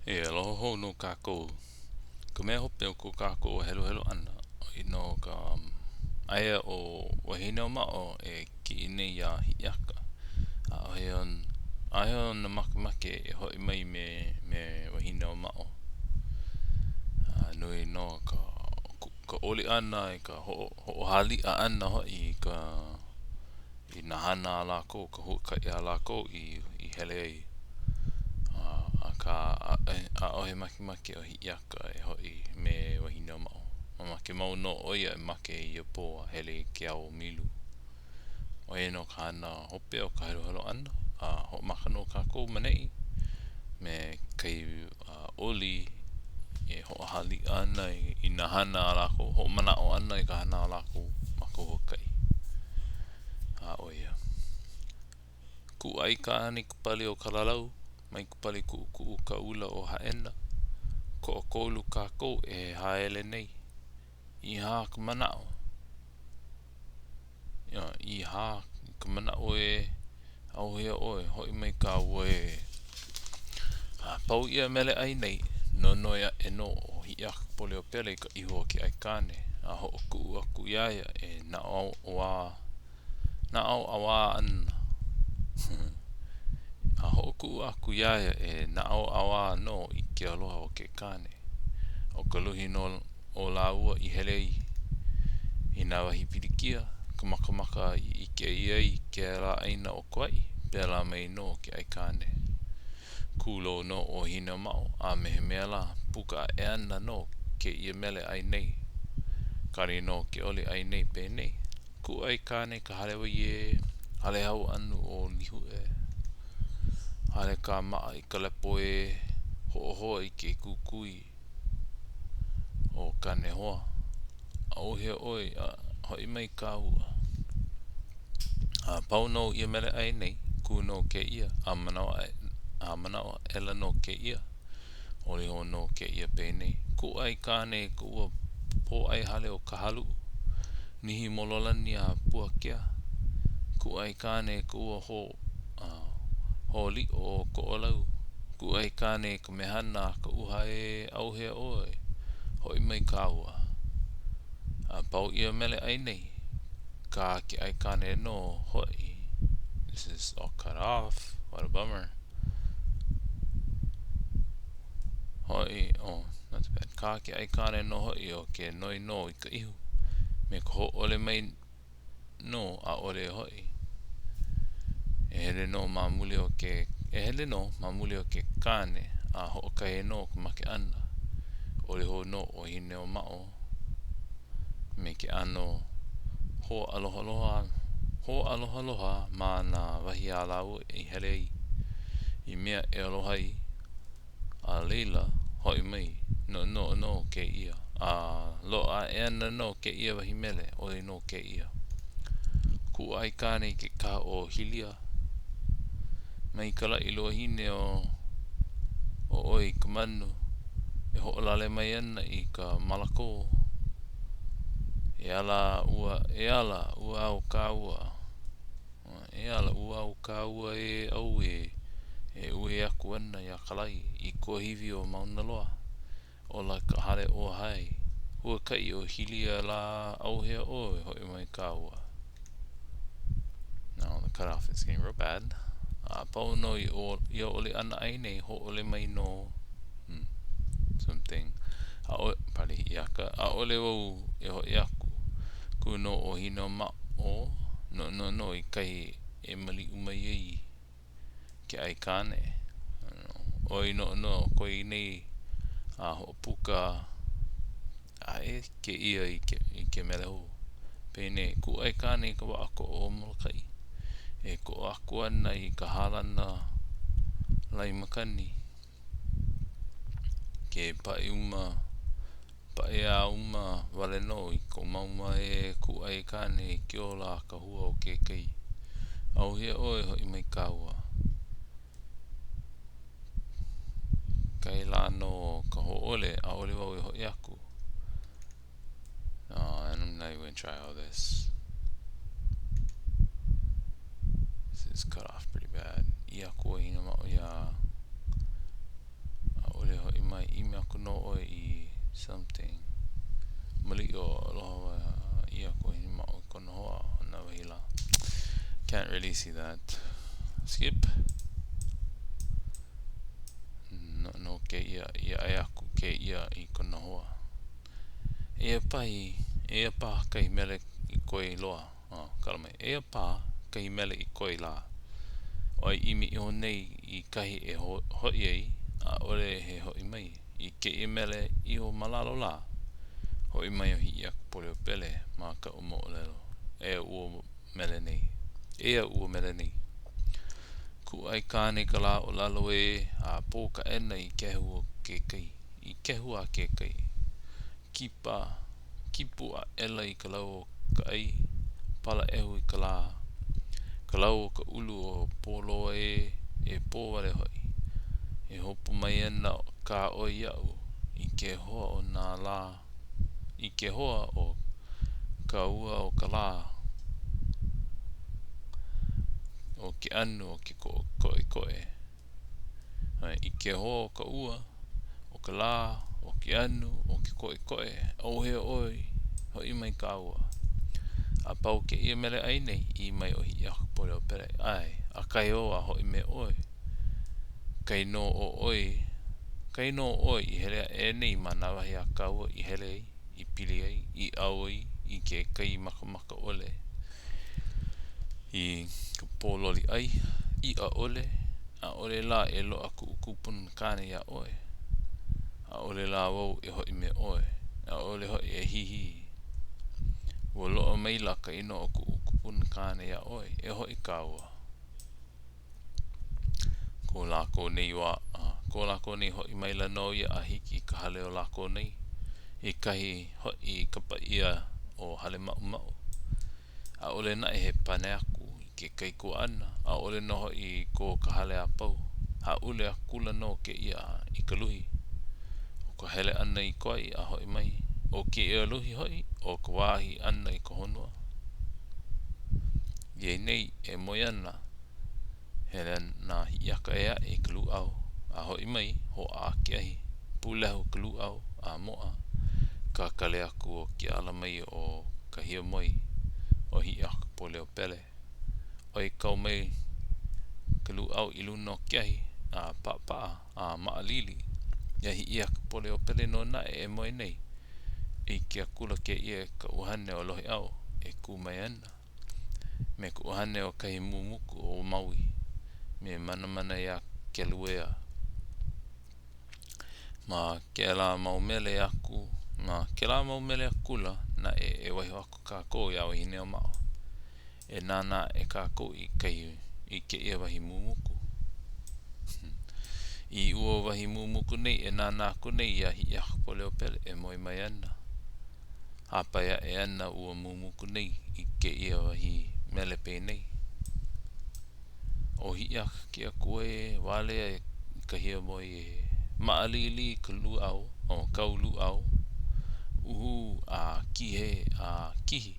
E aloha hou nō kākou. Ka mea hope o ko kākou heluhelu ʻana, ʻo ia nō ka aia ʻo Wahineʻōmaʻo e kiʻi nei iā Hiʻiaka. ʻAʻohe on, ʻaʻohe ona makemake e hoʻi mai me, me Wahineʻōmaʻo. A nui nō ka, ka ʻoli ʻana i ka hoʻo, hoʻohaliʻa ʻana hoʻi i ka i nā hana a lākou, ka huakaʻi a lākou i i hele ai. Akā, ʻaʻohe makemake o Hiʻiaka e hoʻi me Wahineʻōmaʻo. Mamake mau nō ʻo ia e make i ia pō a hele i ke ao milu. ʻO ia nō ka hana hope o ka heluhelu ʻana, a hoʻomaka nō kākou ma neʻi me kahi ʻoli e hoʻohaliʻa ana i nā hana a lākou, hoʻomanaʻo ana i ka hana a lākou ma ka huakaʻi. A ʻo ia. Kuʻu aikāne i ka pali o Kalalau, mai ka pali kuʻukuʻu ka ula o Haʻena. Koʻakolu kākou e haele nei. I hā ka manaʻo? I hā ka manaʻo ē? ʻAuhea ʻoe, hoʻi mai kāua ē. A pau ia mele ʻai nei, nonoi aʻe nō ʻo Hiʻiakaikapoliopele i ka ihu o ke aikāne, a hoʻokuʻu aku iā ia e naʻauao ana. A hoʻokuʻu aku iā ia e naʻauao nō i ke aloha o ke kāne. ʻO ka luhi nō o lāua i hele ai i nā wahi pilikia, ka makamaka i ʻike ai i kēlā ʻāina o Kauaʻi, pēlā mai nō ke aikāne. Kūlou nō ʻo Wahineʻōmaʻo, a me he mea lā, puka aʻe ana nō kēia mele ʻai nei. Kali nō ke oli ʻai nei penei, Kuʻu aikāne i ka hale wai ē, hale hau anu o Līhuʻe, hale kāmaʻa i ka lepo ē, hoʻohoa i ke kukui o Kanehoa. ʻAuhea ʻoe, a hoʻi mai kāua. A pau nō ia mele ʻai nei, kū nō kēia, a manaʻo aʻe, a manaʻo aʻela nō kēia, ʻoli hou nō kēia penei, Kuʻu aikāne i ka ua pōʻai hale o Kahaluʻu, nihi mololani a Puakea, Kuʻu aikāne i ka ua hō, hōliʻo o Koʻolau, Kuʻu aikāne i ka mehana a ka ʻuha ē, ʻAuhea ʻoe, hoʻi mai kāua. A pau ia mele ʻai nei, kā ke aikāne nō hoʻi. This is all cut off. What a bummer. Hoʻi, oh, not too bad. Kā ke aikāne nō hoʻi o ke noi nō i ka ihu, me ka hōʻole mai nō ʻaʻole e hoʻi. E hele nō ma muli o ke, e hele nō ma muli o ke kāne a hoʻokahi nō ka make ʻana. ʻOli hou nō ʻo Wahineʻōmaʻo me ke ʻano hoʻālohaloha, hoʻālohaloha ma nā wahi a lāua i hele ai, i mea e aloha ai, a laila, hoʻi mai, noʻonoʻo nō kēia, a loaʻa aʻe ana nō kēia wahi mele, ʻoli nō kēia. Kuʻu aikāne i ke kaha o Hilia, mai ka laʻi luahine o o ʻoe i ka manu e hoʻolale mai ana i ka malakō. E ala ua, e ala ua ao kāua. E ala, ua ao kāua e ʻauē, e uē aku ana iā Kalai i kuahiwi o Maunaloa. Ola ka hale o Hae. Huakaʻi ʻo Hilia lā, ʻauhea ʻoe, hoʻi mai kāua. Now the cutoff is getting real bad. A pau nō i o, ia ʻoli ʻana ai nei, hōʻole mai nō hmm, something. ʻAʻo, pali Hiʻiaka, ʻaʻole wau e hoʻi aku. Kū nō ʻo Hinomaʻo, noʻonoʻo nō i kahi e maliʻu mai ai ke aikāne. ʻOi noʻonoʻo koe nei a hoʻopuka aʻe kēia i ke, i ke mele hou. Penei, kuʻu aikāne i ka waʻa koʻo o Molokaʻi. E koʻo aku ana i ka hālana lae makani. Ke paʻiuma, paʻiāuma wale nō i ka umauma e kuʻu aikāne i ke ola a ka hua o ke kai. ʻAuhea ʻoe hoʻi mai kāua. Kahi lā nō ka hōʻole, ʻaʻole wau e hoʻi aku. Uh, and I'm not even gonna try all this. This is cut off pretty bad. ʻĪ aku ʻo Hinamaʻo iā ʻaʻole hoʻi. aku nō ʻoe i something. Maliʻa o aloha ʻia ka wahine maʻo i kona hoa o nā wahi lā. Can't really see that. Skip. No kēia, i ʻae aku kēia i kona hoa. Eia pahi, eia paha kahi mele i koe loa. Oh, kala mai. Eia paha kahi mele i koe lā. ʻOe ʻimi iho nei i kahi e hoʻi ai, ʻaʻole he hoʻi mai. I kēia mele iho ma lalo lā, hoʻi mai ʻo Hiʻiakaikapoliopele ma kaʻu moʻolelo. Eia ua mele nei. Eia ua mele nei. Kū ʻAi kāne i ka lā o lalo ē a pō ka ʻena i kehu o ke kai, i kehu a ke kai. Kipa, kipu aʻela i ka lau o ka ʻai, pala ʻehu i ka lā. Ka lau o ka ʻulu o Pōloa ē, e pō wale hoʻi. E hopu mai ana kā ʻoe iaʻu i ke hoa o nā lā, i ke hoa o ka ua o ka lā, o ke anu o ke koʻekoʻe. I ke hoa o ka ua, o ka lā, o ke anu, o ke koʻekoʻe, ʻauhea ʻoe, hoʻi mai kāua. A pau kēia mele ʻai nei, ʻī mai ʻo Hiʻiakaikapoliopele, ʻAe, ʻakahi au a hoʻi me ʻoe. Kainō ʻo ʻoe, kainō ʻoe i hele aʻe nei ma nā wahi a kāua i hele ai, i pili ai, i ʻau ai i ke kai makamaka ʻole, i ka pōloli ʻai, iʻa ʻole, ʻaʻole lā e loaʻa kuʻu kupuna kāne iā ʻoe. ʻAʻole lā wau e hoʻi me ʻoe, ʻaʻole hoʻi e hihi. Ua loaʻa maila ka inoa o kuʻu kupuna kāne iā ʻoe, e hoʻi kāua. Ko lākou nei wā, ko lākou nei hoʻi maila nō ia a hiki i ka hale o lākou nei, i kahi hoʻi i kapa ʻia ʻo Halemaʻumaʻu. ʻAʻole naʻe he pane aku i ke kaikuaʻana, ʻaʻole nō hoʻi i kō ka hale a pau. Hāʻule akula nō kēia i ka luhi o ka hele ʻana i Kauaʻi a hoʻi mai. ʻO kēia luhi hoʻi, ʻo ka wāhi ʻana i ka honua. I ai nei e moe ana, hele nā Hiʻiaka ʻē aʻe i ka lūʻau, a hoʻi mai, hoʻā ke ahi, pūlehu ka lūʻau, a moʻa, kakali aku o ke ala mai o ka hiamoe o Hiʻiakaikapoliopele. ʻOi kau mai ka lūʻau i luna o ke ahi, a paʻapaʻa, a maʻalili. Iā Hiʻiakaikapoliopele nō naʻe e moe nei, ʻike akula kēia i ka ʻuhane o Lohiʻau e kū mai ana me ka ʻuhane o kahi mūmūku o Maui, me Manamanaia-Keluea. Ma kēlā mau mele aku, ma kēlā mau mele akula naʻe e waiho aku kākou iā Wahineʻōmaʻo. E nānā aʻe kākou i kahi i kēia wahi mūmūku. I ua wahi mūmūku nei e nānā aku nei iā Hiʻiakaikapoliopele e moe mai ana. Hāpai aʻe ana ua mūmūku nei i kēia wahi mele penei. ʻO Hiʻiaka ke akua ē, walea i ka hiamoe ē. Maʻalili ka lūʻau, o kau lūʻau, ʻuhū a kīhē a kihi.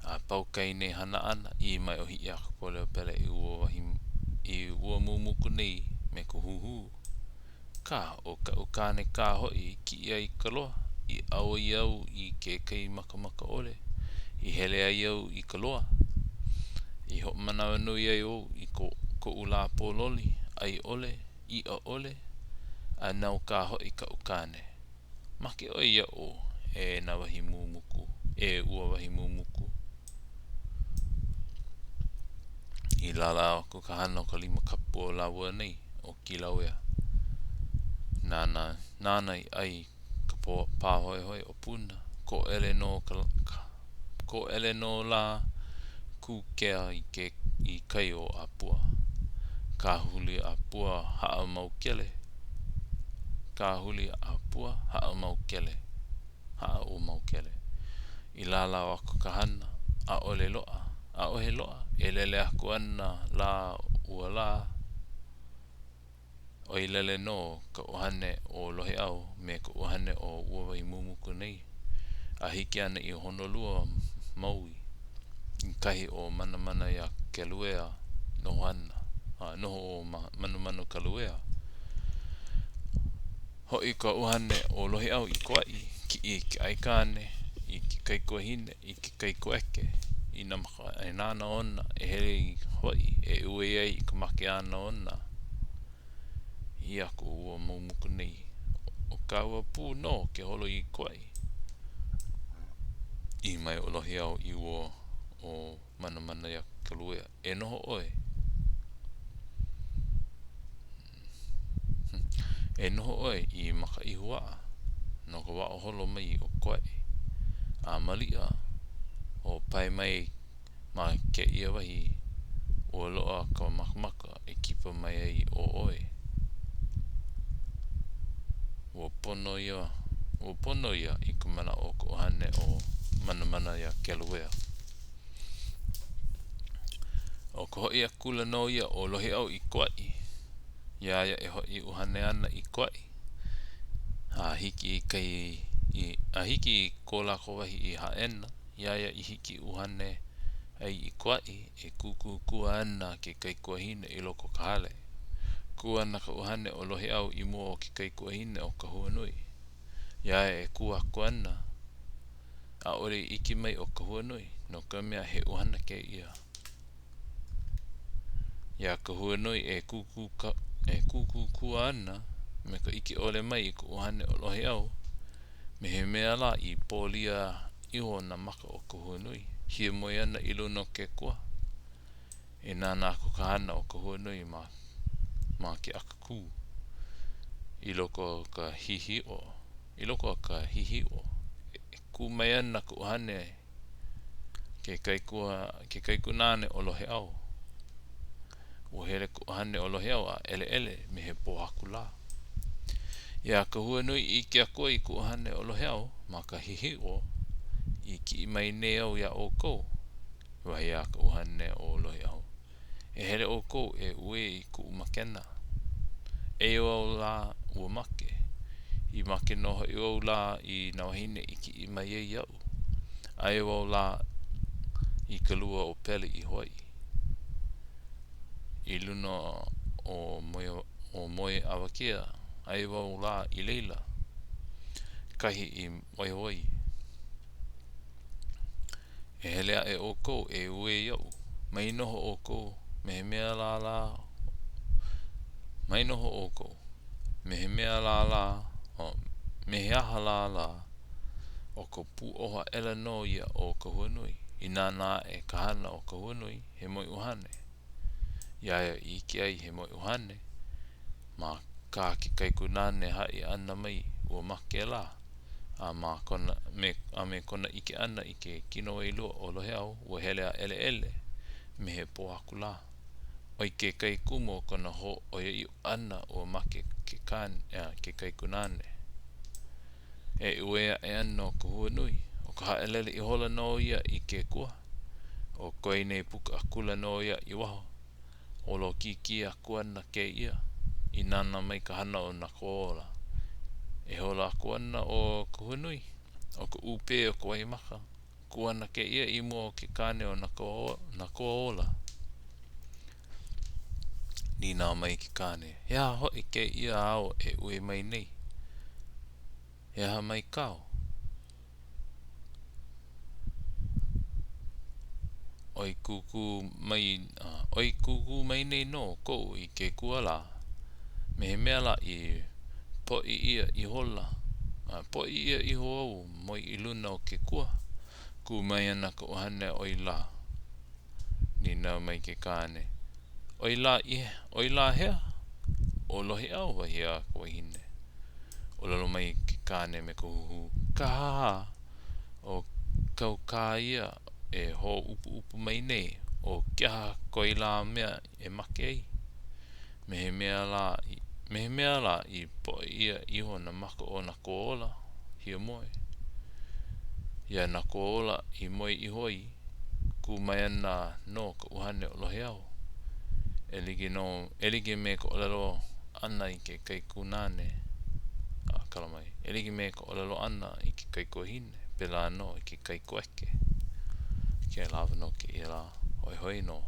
A pau kai nei hana ʻana, ʻī mai ʻo Hiʻiakaikapoliopele i ua wahi i ua mūmūku nei me ka huhū. Kā, ʻo kaʻu kāne kā hoʻi i kiʻi ai i ka loa, i ʻau ai au i ke kai makamaka ʻole, i hele ai au i ka loa, i hoʻomanawanui ai au i ko, koʻu lā pōloli, ʻai ʻole, iʻa ʻole, a nāu kā hoʻi kaʻu kāne. Make ʻoe iaʻu e nā wahi mūmūku, e ua wahi mūmūku. I lala aku ka hana o ka lima kapu o lāua nei, ʻo Kīlauea. Nāna, nāna i ʻai ka pāhoehoe o Puna, kōʻele nō ka, ka, kōʻele nō lā Kūkea i ke i kai o ʻĀpua. Kāhuli ʻĀpua Haʻamaukele. Kāhuli ʻĀpua Haʻamaukele. Haʻaʻumaukele. I lālau aku ka hana, ʻaʻole loaʻa, ʻaʻohe loaʻa, e lele aku ana lā ua lā, ʻoi lele nō ka ʻuhane o Lohiʻau me ka ʻuhane o ua wahi mūmūku nei, a hiki ana i Honolua, Maui, i kahi o Manamana-iā-Keluea noho ana, a noho ʻo Manumanukaluea. Hoʻi ka ʻuhane o Lohiʻau i Kauaʻi, kiʻi i ke aikāne, i ke kaikuahine, i ke kaikuaʻeke, i nā makaʻāinana ona e hele i Hawaiʻi e uē ai i ka make ʻana ona. ʻĪ aku ua mau moku nei, ʻO kāua pū nō ke holo i Kauaʻi. ʻĪ mai ʻo Lohiʻau i ua ʻo Manamanaiakaluea, E noho ʻoe. E noho ʻoe i makaʻihuaʻa no ka waʻa holo mai o Kauaʻi. A maliʻa o pae mai ma kēia wahi, ua loaʻa ka makamaka e kipa mai ai ʻo ʻoe. Ua pono ia, ua pono ia i ka manaʻo o ka ʻuhane o Manamanaiakeluea. ʻO ka hoʻi akula nō ia o Lohiʻau i Kauaʻi. Iā ia e hoʻi ʻuhane ana i Kauaʻi, a hiki i kahi i, a hiki i ko lākou wahi i Hāʻena, iā ia i hiki ʻuhane ai i Kauaʻi, e kūkūkua ana ke kaikuahine i loko o ka hale. Kū ana ka ʻuhane o Lohiʻau i mua o ke kaikuahine o Kahuanui. Iā ia e kū aku ana, ʻaʻole i ʻike mai ʻo Kahuanui, no ka mea, he ʻuhane kēia. Iā Kahuanui e kūkūkua ana me ka ʻike ʻole mai i ka ʻuhane o Lohiʻau, me he mea lā i polia iho nā maka o Kahuanui, hiamoe ana i luna o ke kua. E nānā aku ka hana o Kahuanui ma ma ke akakū. I loko o ka hihiʻo, i loko o ka hihiʻo, e kū mai ana ka ʻuhane ke kaikua, ke kaikunāne o Lohiʻau. Ua hele ka ʻuhane o Lohiʻau a ʻeleʻele me he pōhaku lā. Iā Kahuanui i ʻike aku ai i ka ʻuhane o Lohiʻau ma ka hihiʻo, i kiʻi mai nei au iā ʻoukou, wahi a ka ʻuhane o Lohiʻau. E hele ʻoukou e uē i kuʻu makena. Eia wau lā ua make. I make nō hoʻi wau lā i nā wāhine i kiʻi mai ai iaʻu. Aia wau lā i ka lua o Pele i Hawaiʻi. I luna o Moe, o Moe Awakea, aia wau lā i laila, kahi i waiho ai. E hele aʻe ʻoukou e uē iaʻu, mai noho ʻoukou me he mea lā lā, mai noho ʻoukou me he mea lā lā, me he aha lā lā, ʻo ka pūʻoho aʻela nō ia o Kahuanui. I nānā aʻe ka hana o Kahuanui, he moeʻuhane. Iā ia i ʻike ai he moeʻuhane, ma kā ke kaikunāne haʻi ʻana mai ua make lā, a ma kona, me, a me kona ʻike ʻana i ke kino wailua o Lohiʻau, ua hele a ʻeleʻele me he pōhaku lā. ʻOi kekahi kumu o kona hōʻoiaʻiʻo ʻana ua make ke kāne, ke kaikunāne. E uē aʻe ana ʻo Kahuanui, ʻo ka haʻalele ihola nō ia i ke kua. ʻO koe nei puka akula nō ia i waho. Holokīkī aku ana kēia, i nānā mai ka hana o Nakoaola. E holo aku ana ʻo Kahuanui, ʻo ka ʻūpē o ka waimaka, kū ana kēia i mua o ke kāne o Nakoaola. Nīnau mai ke kāne, He aha hoʻi kēia āu e uē mai nei? He aha mai kāu? ʻOi kūkū mai, ʻoi kūkū mai nei nō koʻu i ke kua lā, me he mea lā i poʻi ʻia ihola, poʻi ʻia iho au moe i luna o ke kua, kū mai ana ka ʻuhane ʻoi lā. Nīnau mai ke kāne, ʻOi lā i, ʻoi lā hea? ʻO Lohiʻau, wahi a ka wahine. ʻŌlelo mai ke kāne me ka huhū, Kāhāhā! ʻO kau kā ia e hōʻupuʻupu mai nei, ʻo ke aha koe lā mea e make ai? Me he mea lā, me he mea lā i poʻi ʻia iho nā maka o Nakoaola, hiamoe. Iā Nakoaola i moe iho ai, kū mai ana nō ka ʻuhane o Lohiʻau. E like nō, e like me ka ʻōlelo ʻana i ke kaikunāne, a kala mai, e like me ka ʻōlelo ʻana i ke kaikuahine, pēlā nō i ke kaikueke. Ke lawa nō kēia lā, hoihoi nō.